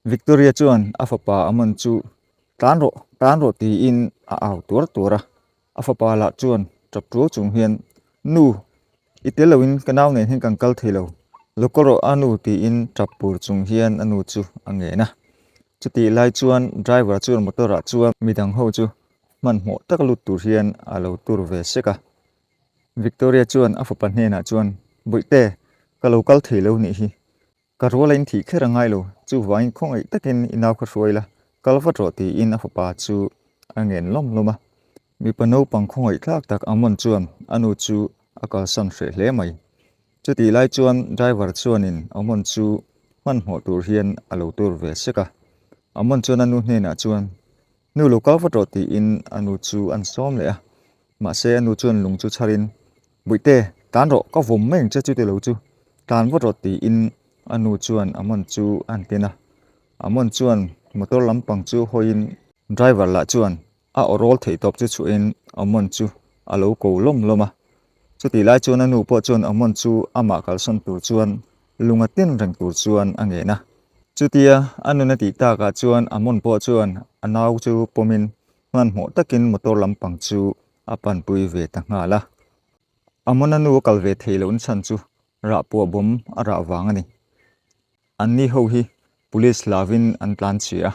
Victoria chuan a fapa Amon chu Tlan rawh, tlan rawh tiin a au tuar tuar a. A fapa lah chuan tap tuau chung hian, Nu, i tel loin ka nau nen hian kan kal thei lo. Lo kal rawh a nu tiin tap pur chung hian a nu chu a ngen a. Chutih lai chuan driver chuan motor ah chuan midang ho chu hmanhmawh taka lut tur hian a lo tur ve sek a. Victoria chuan a fapa hnenah chuan, Bawihte, ka lo kal thei lo nih hi. Ka rual a inthih kher a ngai lo, chuvangin khawngaih takin i nau kha hruai la, kal vat rawh tiin a fapa chu a ngen lawm lawm a. Mipa naupang khawngaih thlak tak Amon chuan a nu chu a kalsan hreh hle mai. Chutih lai chuan driver chuanin Amon chu hmanhmawh tur hian a lo tur ve sek a. Amon chuan a nu hnenah chuan, Nu lo kal vat rawh tiin a nu chu an sawm leh a. Mahse a nu chuan lung chu chharin, Bawihte, tlan rawh, ka vawm mai ang che chuti lo chu. Tlan vat rawh tiin a nu chuan Amon chu a han tin a. Amon chuan motor lampang chu hawiin driver lah chuan a aw rawl theih tawp chu chhuahin Amon chu a lo ko lawm lawm a. Chutih lai chuan a nu pawh chuan Amon chu amah kalsawn tur chuan lung a tin reng tur chuan a ngen a. Chutia a nun a tih takah chuan Amon pawh chuan a nau chu pawmin hmanhmawh takin motor lampang chu a panpui ve ta nghal a. Amon a nu a kal ve thei lohna chhan chu rah puah bawm a rah vang a ni. Anni ho hi police hlavin an tlan chhia a,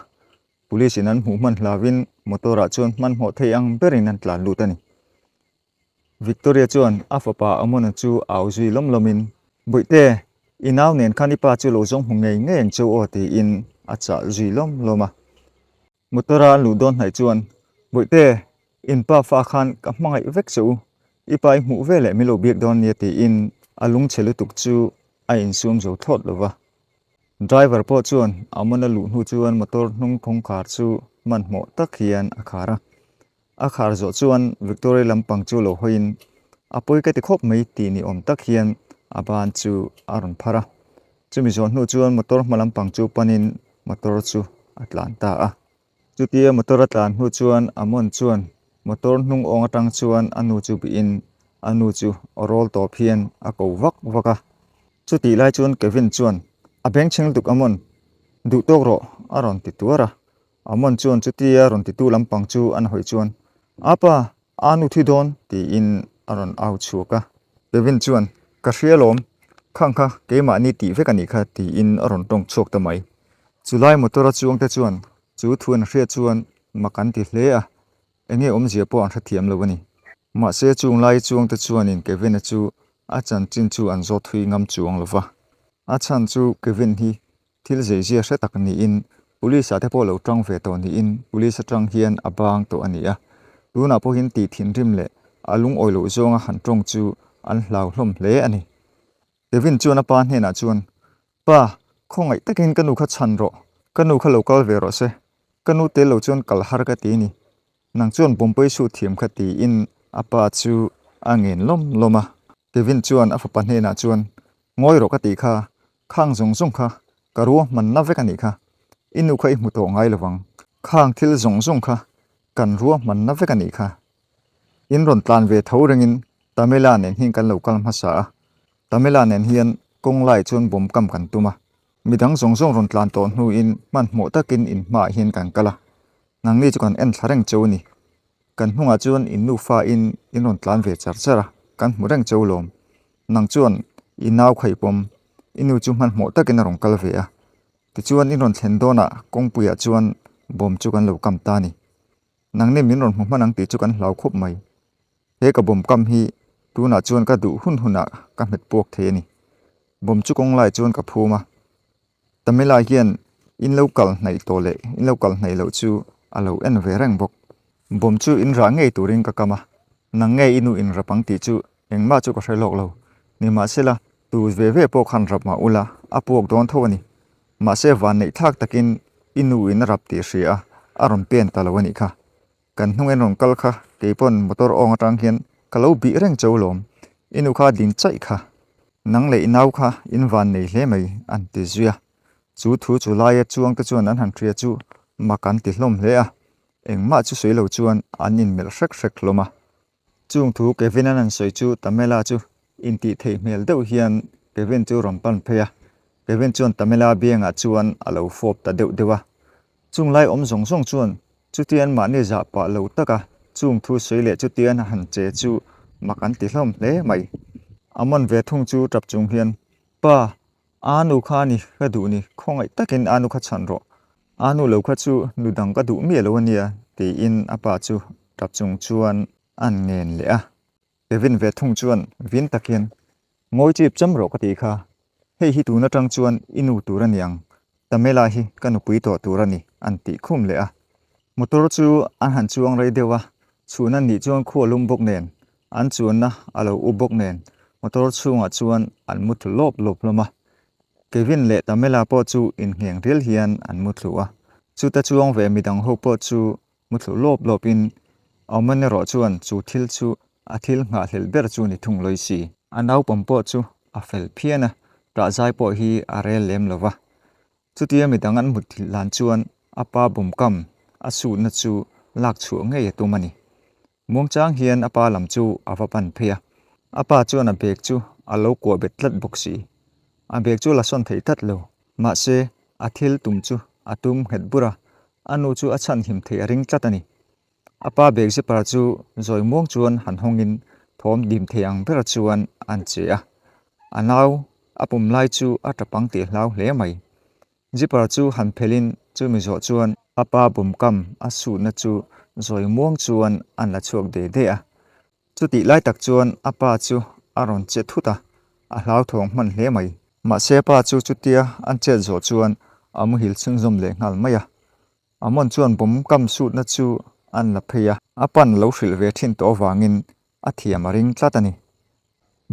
police in an hmuh hman hlavin motor ah chuan hmanhmawh thei ang berin an tlan lut a ni. Victoria chuan a fapa Amon-a chu au zui lawm lawmin, Bawihte, i nau nen khan i pa chu lo zawng hmu ngei ngei ang cheu aw tiin a chah zui lawm lawm a. Motor-a an luh dawn hnaih chuan, Bawihte, in pa fa khan ka hmangaih vek che u, i pa i hmuh veleh min lo biak dawn nia tiin a lungchhe lutuk chu a insum zo thlawt lo va. Driver pawh chuan Amon-a luh hnu chuan motor hnung kawngkhar chu hmanhmawh tak hian a khar a. A khar zawh chuan Victoria lampang chu lo hawiin a pawi ka ti khawp mai tih ni awm tak hian a ban chu a rawn phar a. Chumi zawh hnu chuan motor hma lampang chu panin motor chu a tlan ta a. Chutia motor a tlan hnu chuan Amon chuan motor hnung awng atang chuan a nu chu bihin a nu chu aw rawl tawp hian a ko vak vak a. Chutih lai chuan Kevin chuan a bengchheng lutuk Amon, duh tawk rawh a rawn ti tuar a. Amon chuan chutia rawn titu lampang chu an hawi chuan, Apa, a nu thi dawn? tiin a rawn au chhuak a. Kevin chuan, Ka hria lawm, khang kha keimahni tih vek a nih kha, tiin a rawn tawng chhuak ta mai. Chulai motor a chuangte chuan chu thu an hriat chuan mak an ti hle a, enge awmzia pawh an hrethiam lo a ni. Mahse chung lai chuangte chuanin Kevin-a chu a chanchin chu an zawt thui ngam chuang lo va. A chhan chu Kevin hi Thil zeizia hre tak niin Police ah te pawh lo tang ve tawh niin Police atang hian a bang tawh a ni a. Tunah pawhin tih thinrim leh a lungawi loh zawnga han tawng chu an hlau hlawm hle a ni. Kevin chuan a pa hnenah chuan, Pa, khawngaih takin ka nu kha chhan rawh, ka nu kha lo kal ve rawh se, ka nu tel lo chuan kal har ka ti a ni. Nang chuan Bombay suit thiam kha tiin a pa chu a ngen lawm lawm a. Kevin chuan a fapa hnenah chuan, Ngawi rawh ka tih kha, khang zawng zawng kha ka ruahmanna vek a nih kha. I nu kha i hmu tawh ngai lovang. Khang thil zawng zawng kha kan ruahmanna vek a nih kha. In rawn tlan ve tho rengin Tamela nen hian kan lo kal hmasa a. Tamela nen hian kawng lai chuan bomb kam kan tum a. Midang zawng zawng rawn tlan tawh hnuin hmanhmawh takin in hmaah hian kan kal a. Nangni chu kan en thla reng cheu a ni. Kan hnungah chuan in nufa in in rawn tlan ve char char a, kan hmu reng cheu lawm. Nang chuan i nau kha i pawm, i nu chu hmanhmawh takin a rawn kal ve a. Tichuan in rawn thlen dawnah kawngpuiah chuan bawm chu kan lo kam ta a ni. Nangni min rawn hmu hman ang tih chu kan hlau khawp mai. He ka bawm kam hi tunah chuan ka duh hun hunah ka hmet puak thei a ni. Bawm chu kawng lai chuan ka phum a. Tamila hian in lo kal hnaih tawh leh in lo kal hnaih loh chu a lo en ve reng bawk. Bawm chu in rah ngei turin ka kam a, nang nge i nu in rap ang tih chu engmah chu ka hre lawk lo. Nimahsela, tu ve ve pawh khan rap mah ula, a puak dawn tho a ni. Mahse vanneih thlak takin i nu in a rap tih hria a, a rawn pen ta lo a nih kha. Kan hnung en rawn kal kha kei pawn motor awng atang hian ka lo bih reng cheu lawm, i nu kha ding chaih kha, nang leh i nau kha in van nei hle mai an ti zui a. Chu thu chu laia chuang te chuan an han hria chu mak an ti hlawm hle a, engmah chu sawi lo chuan an inmelh hrek hrek hlawm a. Chung thu Kevin an han sawi chu Tamela chu intih theih hmel deuh hian Kevin chu rawn pan phei a. Kevin chuan Tamela biangah chuan a lo fawp ta deuh deuh a. Chung lai awm zawng zawng chuan chutia an mahni zah pah lo taka chung thu sawi leh chutia an han che chu mak an ti hlawm hle mai. Amon ve thung chu tap chung hian, Pa, Anu kha a ni ka duh ni, khawngaih takin Anu kha chhan rawh. Anu lo kha chu nu dang ka duh miah lo a nia, tiin a pa chu tap chung chuan an ngen leh a. Kevin ve thung chuan vin tak hian, Ngawi chip cham rawh ka tih kha, hei hi tun atang chuan i nu tur a ni ang, Tamela hi ka nupui tawh tur a ni, an tih khum leh a. Motor chu an han chuang rei deuh a, chhun an nih chuan khu a lum bawk nen, an chuanna a lo up bawk nen, motor chhungah chuan an mu thlu lawp lawp hlawm a. Kevin leh Tamela pawh chu inngheng rial hian an mu thlu a, chuta chuang ve midang ho pawh chu Muthlu lawp lawpin Auman erawh chuan chu thil chu a thil nghahhlelh ber chu ni thung lawi si. A naupang pawh chu a fel phian a, ṭah zai pawh hi a rel lem lo va. Chutia midang an mutthilh hlan chuan a pa bawmkam a suhna chu lak chhuah ngei a tum a ni. Muangchang hian a pa lam chu a va pan phei a, a pa chuan a bag chu a lo kuah bet tlat bawk si. A bag chu la sawn thei tlat lo, mahse a thil tum chu a tum nghet bur a, A nu chu a chhanhim theih a ring tlat a ni. A pa bag zipper chu zawi muang chuan han hawngin thawm dim thei ang ber chuan an che a. A nau a pum lai chu a tap ang tih hlau hle mai. Zipper chu han phelhin chumi zawh chuan a pa bawmkam a suhna chu zawi muang chuan an la chhuak de de a. Chutih lai tak chuan a pa chu a rawn che thut a, a hlauthawng hman hle mai. Mahse a pa chu chutia an chet zawh chuan a muhil chhunzawm leh nghal mai a. Amon chuan bomb kam sutna chu an la phei a, a pan lo hrilh ve thin tawh avangin a thiam a ring tlat a ni.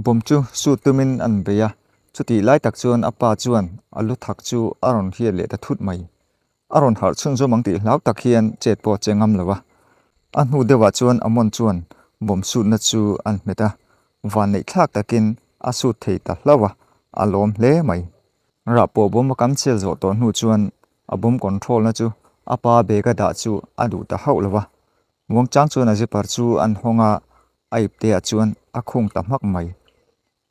Bomb chu sut tumin an bei a, chutih lai tak chuan a pa chuan a lu thak chu a rawn hriat leh ta thut mai. A rawn harh chhunzawm ang tih hlau tak hian chet pawh a che ngam lo a. A hnu deuhah chuan Amon chuan bomb sutna chu an hmet a, vanneih thlak takin a sut thei ta hlauh a, a lawm hle mai. Rah pawh bomb a kam chel zawh tawh hnu chuan a bomb control na chu a pa bag a dah chu a duh ta hauh lo a. Muangchang chuan a zipper chu an hawng a, a ipte ah chuan a khung ta hmak mai.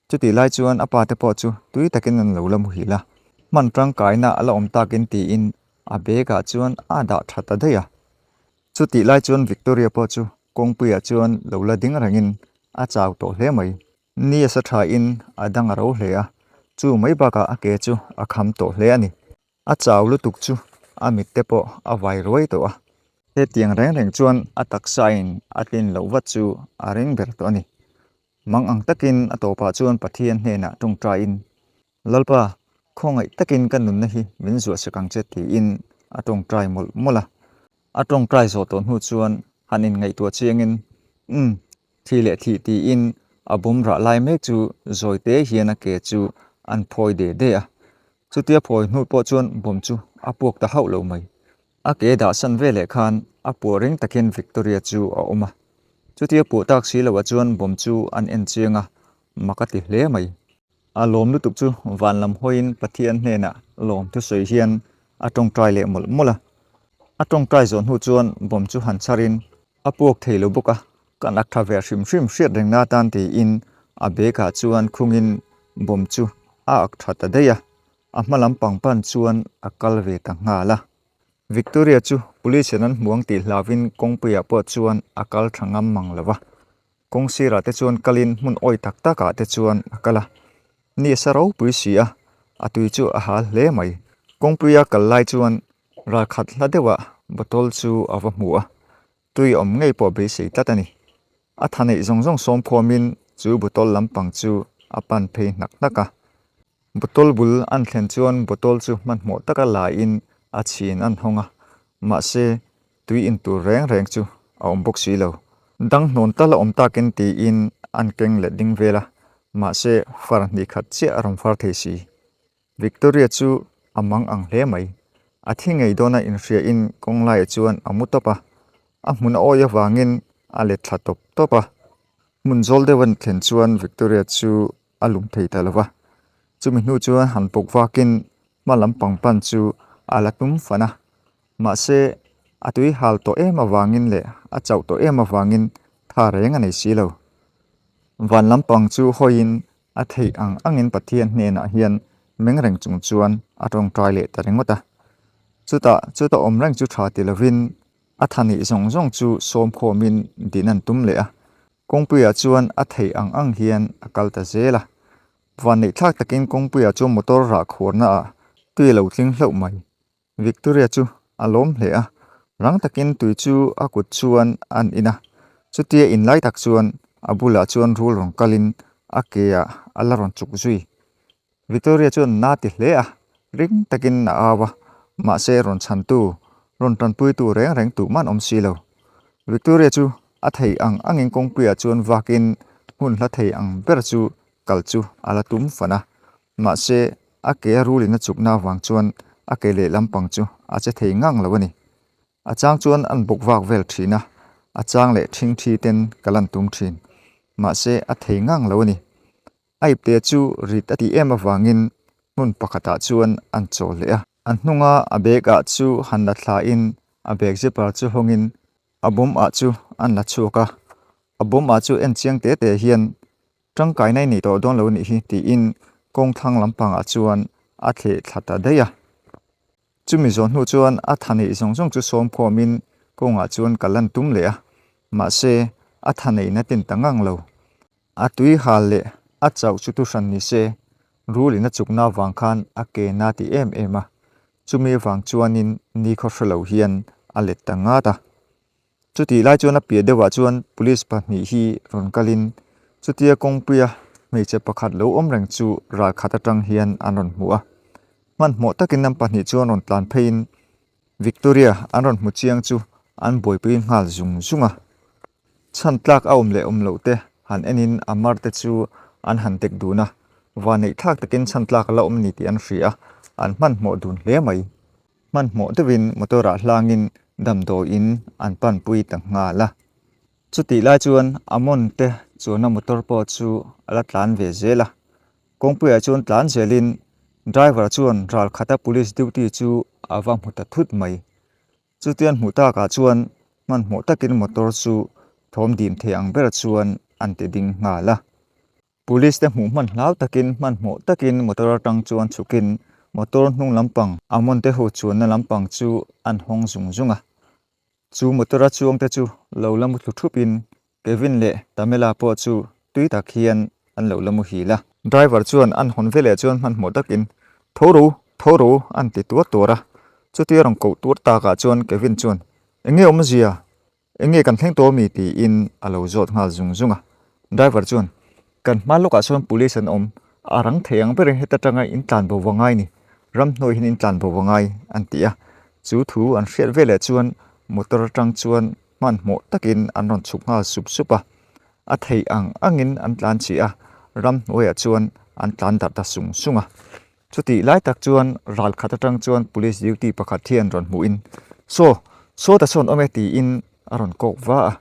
Chutih lai chuan a pate pawh chu tui takin an lo la muhil a, hman tangkaina a la awm takin tiin a bag ah chuan a dah tha ta daih a. Chutih lai chuan Victoria pawh chu kawngpuiah chuan lo la ding rengin a chau tawh hle mai. Ni a sa thain a dang a ro hle a, chu mai bakah a ke chu a kham tawh hle a ni. A chau lutuk chu a mit te pawh a vai ruai tawh a. Hetiang reng reng chuan a taksain a tlin loh vat chu a ring ber tawh a ni. Mang ang takin a tawpah chuan Pathian hnenah tawngtaiin, Lalpa, khawngaih takin ka nunna hi min zuahsak ang che tiin a tawngtai mawlh mawlh a. A tawngtai zawh tawh hnu chuan han inngaihtuah chiangin, Umm, thi leh thih tiin a bawm rah lai mek chu zawi te hian a ke chu an phawi de de a. Chutia phawi hnu pawh chuan bawm chu a puak ta hauh lo mai. A ke dahsan veleh khan a puah ring takin Victoria chu a awm a. Chutia puah tak si loah chuan bomb chu an en chiang a, mak a ti hle mai. A lawm lutuk chu van lam hawiin Pathian hnenah lawm thusawi hian a tawngtai leh mawlh mawlh a. A tawngtai zawh hnu chuan bomb chu han chharin a puak thei lo bawk a, ka nak tha ve hrim hrim hriat rengna atan tiin a bag ah chuan khungin bomb chu a ak tha ta daih a. A hma lam pang pan chuan a kal ve ta nghal a. Victoria chu police in an hmu ang tih hlauvin kawngpuiah pawh chuan a kal tha ngam mang lo va. Kawng sirah te chuan kalin hmun awi tak takah te chuan a kal a. Ni a sa ropui si a, a tui chu a hal hle mai. Kawngpuia kal lai chuan ralkhat hla deuhah bottle chu a va hmu a, tui awm ngei pawh beisei tlat a ni. A tha neih zawng zawng sawm khawmin chu bottle lampang chu a pan phei hnak hnak a. Bottle bul an thlen chuan bottle chu hmanhmawh taka laiin a chhin an hawng a, mahse tui in tur reng reng chu a awm bawk si lo. Dang hnawn tal a awm takin tiin an keng let ding vel a, mahse far hnih khat chiah a rawn far thei si. Victoria chu a mang ang hle mai. A thi ngei dawna inhriain kawng laiah chuan a mu tawp a, a hmun a awi avangin a let thla tawp tawp a. Hmun zawl deuh a thlen chuan Victoria chu a lum thei ta lo va. Chumi hnu chuan han pawk vakin hma lam pang pan chu a la tum fan a. Mahse, a tui hal tawh em avangin leh a chauh tawh em avangin tha reng a nei si lo. Van lampang chu hawiin A theih ang angin Pathian hnenah hian meng reng chung chuan a tawngtai leh ta ringawt a. Chutah chuta awm reng chu tha ti lovin a tha nih zawng zawng chu sawm khawmin din an tum leh a. Kawngpuiah chuan a theih ang ang hian a kal ta zel a. Vanneih thlak takin kawngpuiah chuan motor rah khuarna ah tui a lo tling hlauh mai. Victoria chu a lawm hle a, rang takin tui chu a kut chuan an in a, chutia in lai tak chuan a bulah chuan rul rawn kalin a ke ah a la rawn chuk zui. Victoria chuan na ti hle a, ring takin a au a, mahse rawn chhantu, rawn tanpuitu reng reng tuhman awm si lo. Victoria chu a thei ang angin kawngpuiah chuan vakin hmun hla thei ang ber chu kal chu a la tum fan a, Mahse, a ke a rulin a chukna avang chuan a ke lehlam pang chu a che thei ngang lo a ni. A chang chuan an bawk vak vel thin a, a chang leh thing thi ten ka lan tum thin. Mahse, a thei ngang lo a ni. A ipte chu rit a tih em avangin hmun pakhatah chuan an chawl leh a. A hnunga a bag ah chu han la thlain a bag zipper chu hawngin a bawm ah chu an la chhuak a. A bawm ah chu en chiang te te hian Tangkaina i nei tawh dawn lo nih hi tiin kawng thlang lampangah chuan a thleh thla ta daih a. Chumi zawh hnu chuan a tha neih zawng zawng chu sawm khawmin kawngah chuan ka lan tum leh a, mahse a tha neihna tin ta ngang lo. A tui hal leh a chauh chu thuhran ni se, rulin a chukna avang khan a ke na ti em em a, chumi avang chuanin nikhaw hre lo hian a let ta ngat a. Chutih lai chuan a piah deuhah chuan police pahnih hi rawn kalin chutia kawngpuia hmeichhe pakhat lo awm reng chu ral khat atang hian an rawn hmu a. Hmanhmawh takin an pahnih chuan rawn tlan pheiin Victoria an rawn hmu chiang chu an buaipui nghal zung zung a. Chhan tlak a awm leh awm loh te han enin a mar te chu an han dek dun a, vanneih thlak takin chhan tlak a la awm ni tih an hria a, an hmanhmawh dun hle mai. Hmanhmawh deuhin motor ah hlangin damdawiin an panpui ta nghal a. Chutih lai chuan Amon te chuanna motor pawh chu a la tlan ve zel a. Kawngpuiah chuan tlan zelin driver chuan ral khata police duty chu a va hmu ta thut mai. Chutian hmuh takah chuan hmanhmawh takin motor chu thawm dim thei ang ber chuan an ti ding nghal a. Police te hmuh hman hlau takin hmanhmawh takin motor atang chuan chhukin motor hnung lampang Amon te ho chuanna lampang chu an hawng zung zung a. Chu motor a chuang te chu lo la mu thlu thupin Kevin leh Tamela pawh chu tui tak hian an lo la muhil a. Driver chuan an hawn veleh chuan hmanhmawh takin Tho ro, tho ro an ti tuar tuar a. Chutia rawn koh tuar takah chuan Kevin chuan Enge awmzia? Enge kan thleng tawh ami? tiin a lo zawt nghal zung zung a. Driver chuan, Kan hma lawkah sawn police an awm, a rang thei ang berin heta tanga in tlan bo va ngai ni, ramhnuai hian in tlan bo va ngai, an ti a. Chu thu an hriat veleh chuan motor atang chuan hmanhmawh takin an rawn chhuk nghal sup sup a. A theih ang angin an tlan chih a, ramhnuaiah chuan an tlan darh ta sung sung a. Chutih lai tak chuan ral khat atang chuan police duty pakhat hian rawn hmuhin, Saw, saw ta sawn awm e tiin a rawn kawk va a.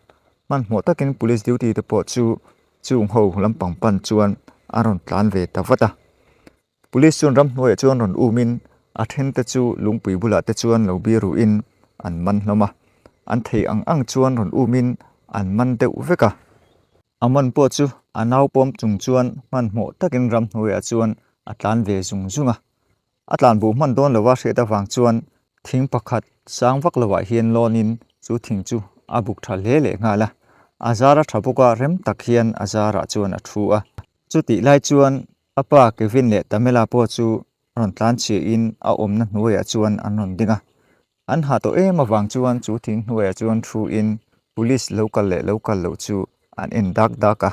Hmanhmawh takin police duty te pawh chu chung ho lampang pan chuan a rawn tlan ve ta vat a. Police chuan ramhnuaiah chuan rawn umin a then te chu lungpui bulah te chuan lo biruhin an man hlawm a. An thei ang ang chuan rawn umin an man deuh vek a. A man pawh chu a nau pawm chung chuan hmanhmawh takin ramhnuaiah chuan a tlan ve zung zung a. A tlan buh hman dawn lova hriat avang chuan thing pakhat sang vak lovah hian lawnin chu thing chu a buk tha hle leh nghal a. A zar a tha bawk a, rem tak hian a zarah chuan a thu a. Chutih lai chuan a pa Kevin leh Tamela pawh chu rawn tlan chhiahin a awmna hnuaiah chuan an rawn ding a. An hah tawh em avang chuan chu thing hnuaiah chuan thu in police lo kal leh lo kal loh chu an en dak dak a.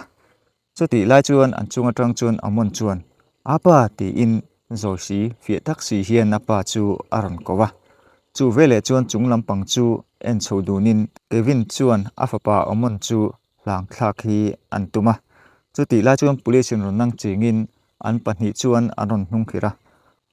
Chutih lai chuan an chung atang chuan Amon chuan, Apa! tiin zawi si fiah tak si hian a pa chu a rawn ko a. Chu veleh chuan chung lampang chu en chho dunin Kevin chuan a fapa Amon chu hlang thlak hi an tum a. Chutih lai chuan police in rawn nang chingin an pahnih chuan an rawn hnung khirh a.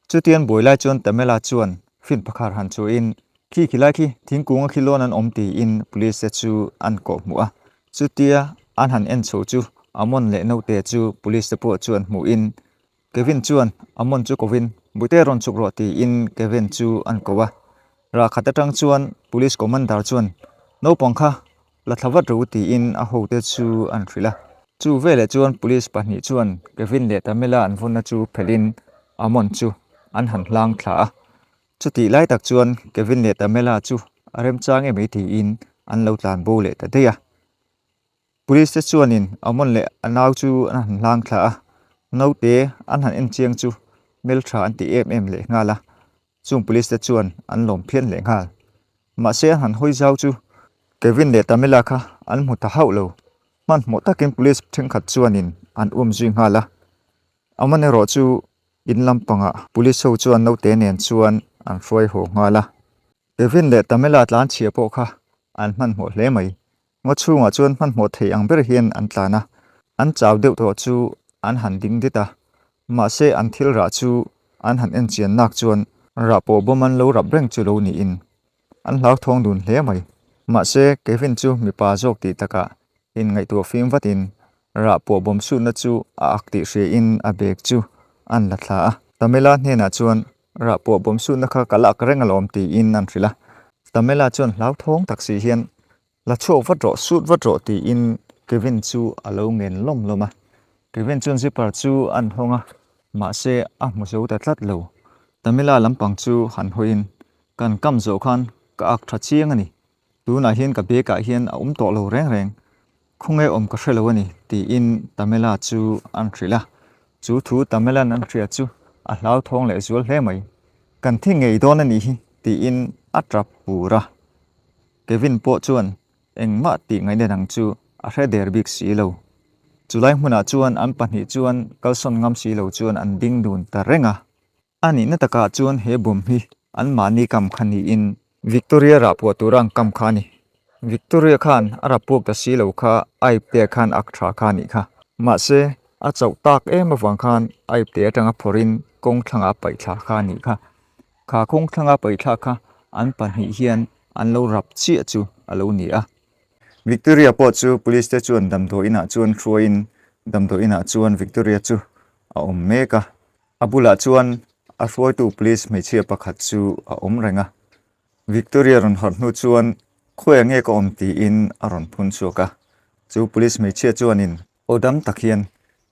Chutian buai lai chuan Tamela chuan fin pakhar han chuhin, Khi khi lai khi thingkung a khi lawn an awm tiin police te chu an kawh hmuh a. Chutia an han en chho chu Amon leh naute chu police te pawh chuan hmuhin Kevin chuan Amon chu kovin Bute rawn chhuk rawh tiin Kevin chu an ko a. Rah khat atang chuan police commander chuan naupang kha La thla vat ro tiin a hote chu an hrilh a. Chu veleh chuan police pahnih chuan Kevin leh Tamela an vawnna chu phelhin Amon chu an han hlang thla a. Chutih lai tak chuan Kevin leh Tamela chu a remchang em ei tiin an lo tlan bo leh ta daih a. Police te chuanin Amon leh a nau chu an han hlang thla a, naute an han en chiang chu hmeltha an ti em em leh nghal a, chung police te chuan an lawm phian leh nghal. Mahse an han hawi zau chu Kevin leh Tamela kha an hmu ta hauh lo. Hmanhmawh takin police thenkhat chuanin an um zui nghal a, Amon erawh chu in lampangah police ho chuan naute nen chuan an hruai haw nghal a. Kevin leh Tamela tlanchhia pawh kha an hmanhmawh hle mai. Ngaw chhungah chuan hmanhmawh thei ang ber hian an tlan a, an chau deuh tawh chu an han ding dit a. Mahse an thil rah chu an han en chian nak chuan rah pawh bawm an lo rap reng chu lo niin an hlauthawng dun hle mai. Mahse Kevin chu mipa zawk tih takah inngaihtuah fim vatin rah pawh bawm sutna chu a ak tih hriain a bag chu an la thla a. Tamela hnenah chuan rah pawh bawm sutna kha ka lak reng alawm tiin an hrilh a. Tamela chuan hlauthawng tak si hian La chhuak vat rawh, sut vat rawh tiin Kevin chu a lo ngen lawm lawm a. Kevin chuan zipper chu an hawng a, mahse a hmu zo ta tlat lo. Tamila lampang chu han hawiin, Kan kam zawh khan ka ak tha chiang a ni. Tunah hian ka bag ah hian a awm tawh lo reng reng. Khawnge awm ka hre lo a ni tiin Tamila chu an hrilh a. Chu thu Tamilan an hria chu a hlauthawng leh zual hle mai. Kan thi ngei dawn a nih hi tiin a tap pur a. Kevin pawh chuan engmah tih ngaihna dang chu a hre der bik si lo. Chulai hmunah chuan an pahnih chuan kalsawn ngam si lo chuan an ding dun ta reng a. A nihna takah chuan he bawm hi anmahni kam kha niin Victoria rah puah tura an kam kha a ni. Victoria khan a rah puak ta si lo kha a ipte khan ak tha kha a nih kha. Mahse, a chauh tak em avang khan a ipte atanga phawrhin kawng thlangah a paih thla kha a nih kha. Kha kawng thlanga paihthla kha an pahnih hian an lo rap chiah chu a lo ni a. Victoria pawh chu police te chuan damdawi inah chuan hruaiin damdawi inah chuan Victoria chu a awm mek a. A bulah chuan a hruaitu police hmeichhia pakhat chu a awm reng a. Victoria rawn harh hnu chuan khawiah nge ka awm tiin a rawn phun chhuak a. Chu police hmeichhia chuanin Aw dam tak hian,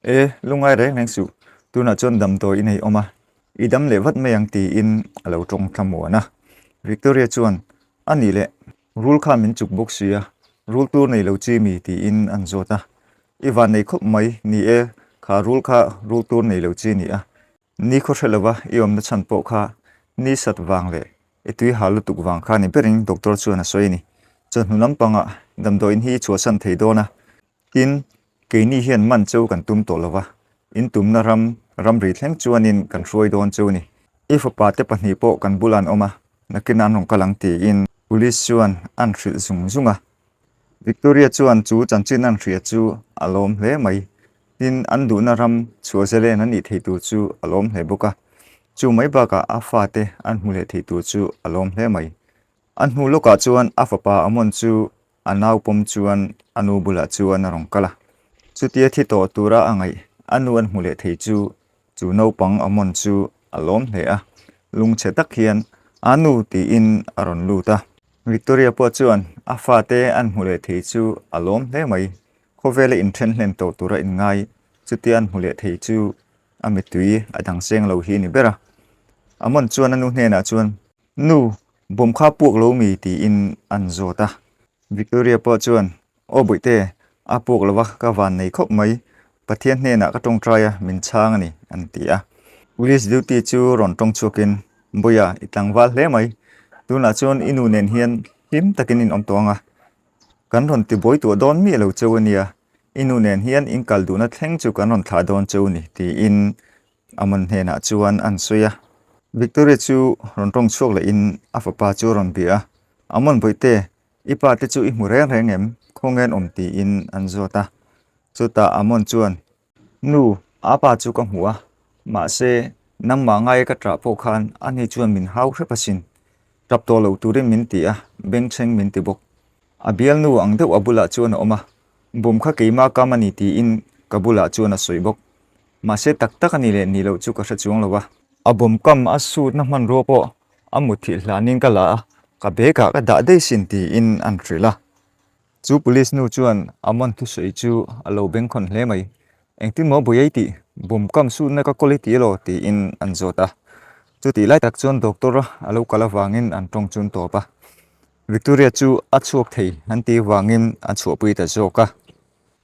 E, lungai reng reng suh, tunah chuan damdawi i nei awm a, i dam leh vat mai ang tiin a lo tawng thlamuan a. Victoria chuan, A nih leh, rul khan min chuk bawk si a, rul tur nei lo chi mi tiin an zawt a. I van nei khawp mai, ni e, kha rul kha rul tur nei lo chi ni a, ni khaw hre lova i awmna chhan pawh kha ni sat vang leh i tui hal lutuk vang kha ni berin doctor chuan a sawi a ni. Chawhnu lampangah damdawiin hi i chhuahsan thei dawn a, Tin, keini hian man cheu kan tum tawh lo va, in tumna ram ramri thleng chuanin kan hruai dawn cheu ni. I fapa te pahnih pawh kan bulah an awm a, nakin an rawn kal ang tiin Police chuan an hrilh zung zung a. Victoria chuan chu chanchin an hria chu a lawm hle mai. Tin, an duhna ram chhuah zalen an nih thei tur chu a lawm hle bawk a. Chu mai bakah a fate an hmu leh thei tur chu a lawm hle mai. A hnu lawkah chuan a fapa Amon chu A nau pawm chuan a nu bulah chuan a rawn kal a. Chutia thi tawh tura a ngaih a nu an hmu leh thei chu chu naupang Amon chu a lawm hle a. Lungchhe tak hian a nu tiin a rawn lut a. Victoria pawh chuan a fate an hmu leh thei chu a lawm hle mai. Khawvela inthen hlen tawh tura inngai chutia an hmu leh thei chu a mittui a dang seng lo hi a ni ber a. Amon chuan a nu hnenah chuan, Nu, bawm kha puak lo mi tiin an zawt a. Victoria pawh chuan, Aw Bawihte, a puak lo va, ka van nei khawp mai. Pathian hnenah ka tawngtai a, min chhang a ni, an ti a. Police duty chu rawn tawng chhuakin, Bawiha, i tlangval hle mai. Tunah chuan i nu nen hian hlim takin in awm tawh ang a. Kan rawn ti buai tuah dawn miah lo cheu a nia. I nu nen hian in kal duhna thleng chu kan rawn thlah dawn cheu ni, tiin Amon hnenah chuan an sawi a. Victoria chu rawn tawng chhuak lehin a fapa chu a rawn bia a, Amon Bawihte, i pa te chu i hmu reng reng em? Khawnge an awm tiin an zawt a. Chutah Amon chuan, Nu, a pa chu ka hmu a, mahse nangmah ngaia ka ṭah pawh khan ani chuan min hau hrep asin. Ṭap tawh lo turin min ti a, bengchheng min ti bawk. A bialnu ang deuh a bulah chuan a awm a, Bawm kha keimah kam a ni tiin ka bulah chuan a sawi bawk. Mahse tak tak a ni leh ni loh chu ka hre chuang lo a. A bawm kam a sutna hmanrua pawh a mutthilh hlanin ka la a, ka bag ah ka dah daih sin tiin an hrilh a. Chu police nu chuan Amon thusawi chu a lo bengkhawn hle mai. Engtin maw buai ei tih? Bawm kam sutna ka kawl i ti elaw? tiin an zawt a. Chutih lai tak chuan doctor a lo kal avangin an tawng chu an tawp a. Victoria chu a chhuak thei an tih avangin an chhuahpui ta zawk a.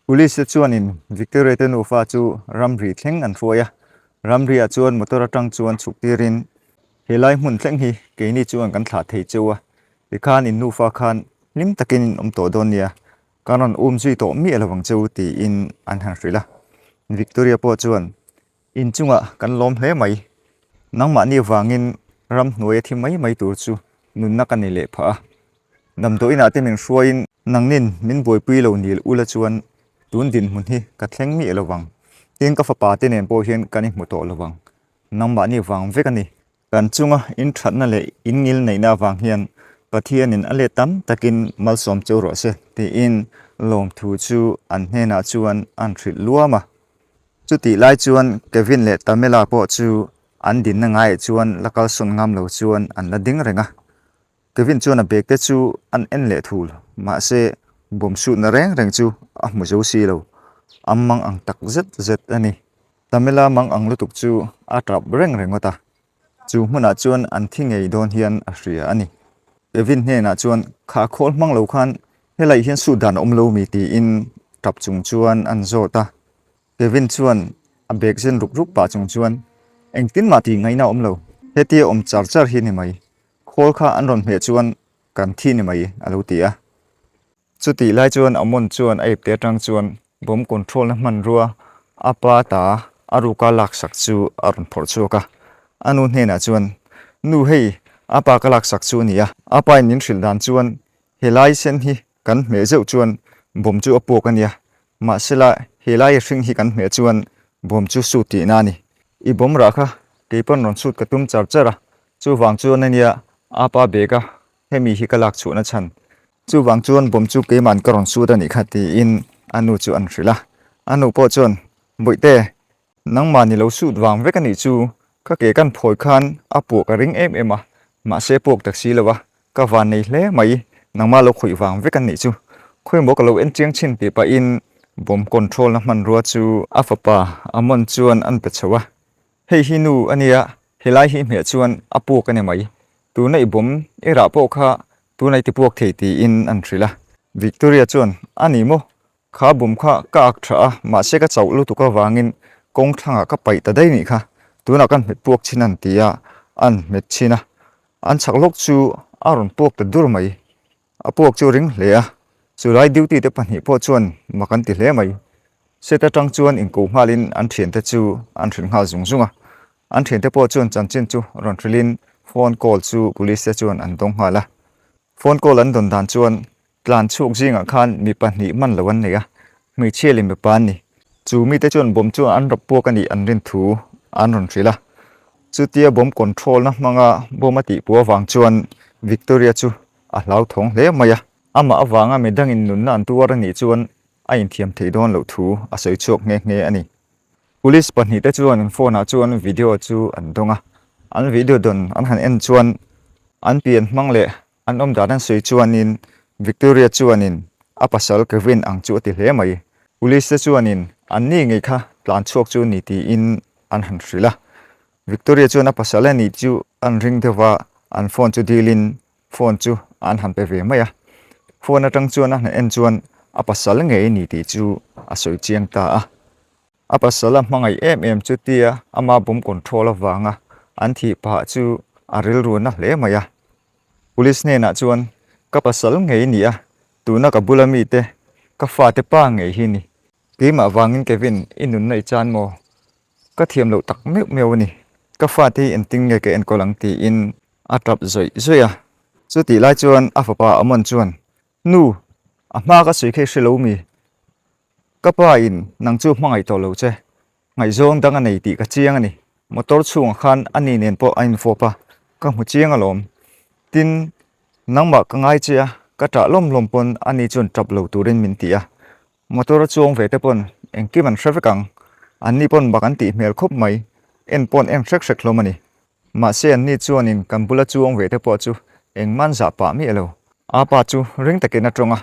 Police te chuanin Victoria te nufa chu ramri thleng an hruai a. Ramri ah chuan motor atang chuan chhuk tirin helai hmun thleng hi keini chuan kan thlah thei cheu a, tikhan in nufa khan hlim takin in awm tawh dawn nia, Kan rawn um zui tawh miah lo ang che u tiin an han hrilh a. Victoria pawh chuan, In chungah kan lawm hle mai. Nangmahni avangin ramhnuai a thi mai mai tur chu nunna ka nei leh phah a. Damdawiinah te min hruaiin nangnin min buaipui lo nil ula chuan tun dinhmun hi ka thleng miah lo vang. Tin ka fapa te nen pawh hian kan inhmu tawh lo vang. Nangmahni vang vek a ni. Kan chunga inthatna leh inngil neihna avang hian Pathianin a let tam takin malsawm cheu rawh se tiin lawmthu chu an hnenah chuan an hrilh luam a. Chutih lai chuan Kevin leh Tamela pawh chu an dinna ngaiah chuan la kalsawn ngam lo chuan an la ding reng a. Kevin chuan a bag te chu an en leh thul, mahse bawm sutna reng reng chu a hmu zo si lo, a mang ang tak zet zet a ni. Tamela mang ang lutuk chu a tap reng ringawt a, chu hmunah chuan an thi ngei dawn hian a hria a ni. Kevin hnenah chuan kha khawl hmang lo khan helaiah hian sut dan a awm lo mi tiin tap chung chuan an zawt a. Kevin chuan a bag zen ruk ruk pah chung chuan engtin mah tih ngaihna a awm lo, hetia awm char char hi ni mai, khawl kha an rawn hmeh chuan kan thi ni mai a lo ti a. Chutih lai chuan Amon chuan a ipte atang chuan bomb control na hmanrua a pa ta a ruka laksak chu a rawn phawrh chhuak a. A nu hnenah chuan, Nu hei, a pa ka laksak chu a ni a. A pa in min hrilh dan chuan helai sen hi kan hmeh zeuh chuan bomb chu a puak a nia. Mahsela helai hring hi kan hmeh chuan bomb chu sut tihna a ni. I bomb rah kha kei pawn rawn sut ka tum char char a, chuvang chuan a nia a pa bag a hemi hi ka lak chhuahna chhan. Chuvang chuan bomb chu keiman ka rawn sut a nih kha tiin a nu chu an hrilh a. A nu pawh chuan, Bawihte, nangmah ni lo sut vang vek a nih chu, ka ke kan phawi khan a puak a ring em em a, mahse puak tak si lo a, ka van nei hle mai, nangmah lo khawih vang vek a nih chu. Khawimaw ka lo en chiang chhin tih pahin bomb control na hmanrua chu a fapa Amon chuan an pe chho a. Hei hi nu a nia, helai hi hmeh chuan a puak a ni mai. Tuna i bawm i rah pawh kha tuna i ti puak thei tiin an hrilh a. Victoria chuan, A ni maw? Kha bawm kha ka ak tha a, mahse ka chauh lutuk avangin kawng thlangah ka paih ta daih nih kha. Tunah kan hmet puak chin an ti a, an hmet chin a. An chhak lawk chu a rawn puak ta dur mai. A puak chu ring hle a, chulai duty te pahnih pawh chuan mak an ti hle mai. Set atang chuan inko nghalin an thiante chu an hrilh nghal zung zung a. An thiante pawh chuan chanchin chu rawn hrilhin phone call chu police te chuan an dawng nghal a. Phone call an dawn dan chuan tlan chhuak zingah khan mi pahnih hman lo an nei a, hmeichhia leh mipa an ni. Chu mite chuan bomb chu an rawp puak a nih an rin thu an rawn hrilh a. Chutia bomb control na hmanga bomb a tihpuah avang chuan Victoria chu a hlauthawng hle mai a. Amah avanga midangin nunna an tuar a nih chuan a inthiam theih dawn loh thu a sawi chhuak nghe nghe a ni. Police pahnihte chuan an phone ah chuan video chu an dawng a, an video dawn an han en chuan an pian hmang leh an awm dan an sawi chuanin Victoria chuanin a pasal Kevin ang chu a ti hle mai. Police te chuanin an ni ngei kha tlan chhuak chu ni tiin an han hrilh a. Victoria chuan a pasal a nih chu an ring deuh va, an phone chu dilin phone chu an han pe ve mai a. Phone atang chuan a han en chuan a pasal ngei a ni tih chu a sawi chiang ta a. A pasal a hmangaih em em chutia ama bomb control avanga an thih pah chu a rilru na hle mai a. Police hnenah chuan ka pasal ngei ni a, tuna ka bula mite ka fate pa ngei hi ni. Keimah vangin Kevin i nunna i chan maw? Ka thiam loh tak meuh meuh a ni. Ka fate hi engtin nge ka enkawl ang tiin a tap zawih zawih a. Chutih lai chuan a fapa Amon chuan, Nu, a hma ka sawi kha i hre lo mi? Ka pa in nang chu hmangaih tawh lo che. Ngaihzawng dang a nei tih ka chiang a ni. Motor chhungah khan a ni nen pawh a infawp a, ka hmu chiang alawm. Tin, nangmah ka ngai che a, ka ṭah lawm lawm pawn a ni chuan ṭap lo turin min ti a. Motor a chuang ve te pawn engkim an hre vek ang. Anni pawn bak an tih hmel khawp mai. En pawn en hrek hrek hlawm a ni. Mahse anni chuanin kan bula chuang ve te pawh chu engmah an zah pah miah lo. A pa chu ring takin a tawng a,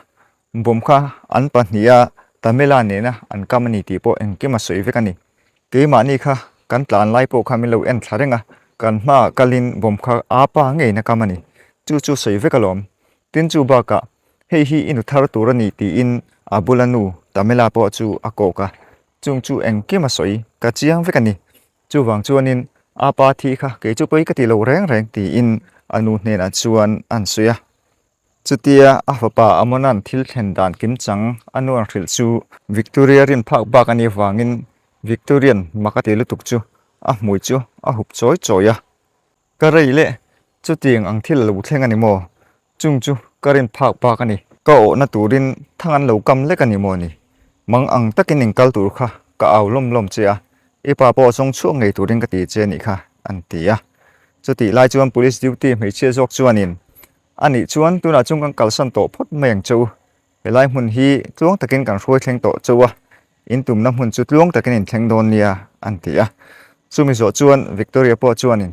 bawm kha an pahniha. Tamela nena an kam a ni tih pawh engkim a sawi vek a ni. Keimahni kha kan tlan lai pawh kha min lo en thla reng a, kan hmaah kalin bomb kha a pa ngeiin a kam a ni. Chu chu sawi vek alawm. Tin chu bakah hei hi i nu thar tur a ni tiin a bula nu Tamela pawh chu a kawk a, chung chu engkim a sawi ka chiang vek a ni. Chuvang chuanin a pa thi kha kei chu pawi ka ti lo reng reng tiin a nu hnenah chuan an sawi a. Chutia a fapa Amona'n thil thlen dan kimchang a nuan hrilh chu Victoria rin phak bak a nih avangin Victoria'n mak a ti lutuk chu a hmui chu a hup chawi chawi a. Ka rei leh, chutiang ang thil a lo thleng a ni maw? Chung chu ka rin phak bak a ni. Ka awhna turin thang an lo kam lek a ni maw ni? Mang ang takin inkal tur kha ka au lawm lawm che a, i pa pawh zawng chhuak ngei turin ka ti che a nih kha, an ti a. Chutih lai chuan police duty hmeichhia zawk chuanin, A nih chuan tunah chuan kan kalsan tawh phawt mai ang che u. Helai hmun hi tluang takin kan hruai thleng tawh chauh a, in tumna hmun chu tluang takin in thleng dawn nia, an ti a. Chumi zawh chuan Victoria pawh chuanin,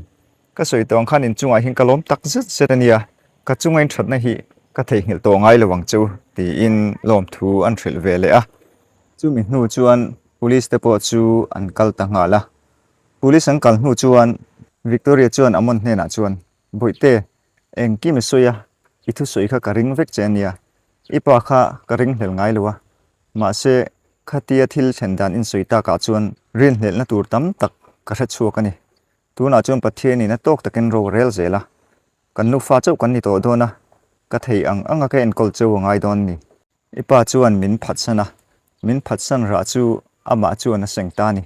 Ka sawi tawh ang khan in chungah hian ka lawm tak zet zet a nia, ka chunga in thatna hi ka theihnghilh tawh ngai lo ang che u, tiin lawmthu an hrilh ve leh a. Chumi hnu chuan Police te pawh chu an kal ta nghal a. Police an kal hnu chuan Victoria chuan Amon hnenah chuan, Bawihte, Engkim i sawi a, i thusawi kha ka ring vek che a nia. I pa kha ka ringhlel ngai lo a, mahse khatia thil thlen dan insawi takah chuan rinhlelhna tur tam tak ka hre chhuak a ni. Tunah chuan Pathianin a tawk takin ro a rel zel a, kan nufa chauh kan ni tawh dawn a, ka thei ang anga ka enkawl cheu a ngai dawn a ni. I pa chuan min phatsan a, min phatsan rah chu amah chuan a seng ta a ni.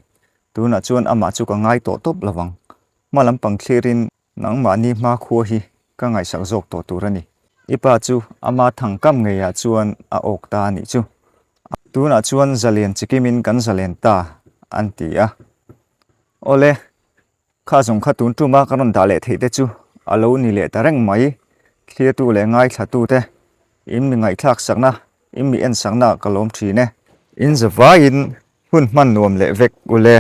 Tunah chuan amah chu ka ngai tawh tawp lo vang. Hma lampang thlirin Nangmahni hmakhua hi ka ngaihsak zawk tawh tur a ni. I pa chu ama thangkam ngeiah chuan a awk ta a nih chu. Tunah chuan zalen chikimin kan zalen ta, an ti a. Awle, kha zawng kha tun tuma ka rawn dah leh theih te chu a lo ni leh ta reng mai. Thliatu leh ngaithlatute, in mi ngaihthlak sakna, in mi en sakna ka lawm thin e. In zavaiin hun hman nuam leh vek ule.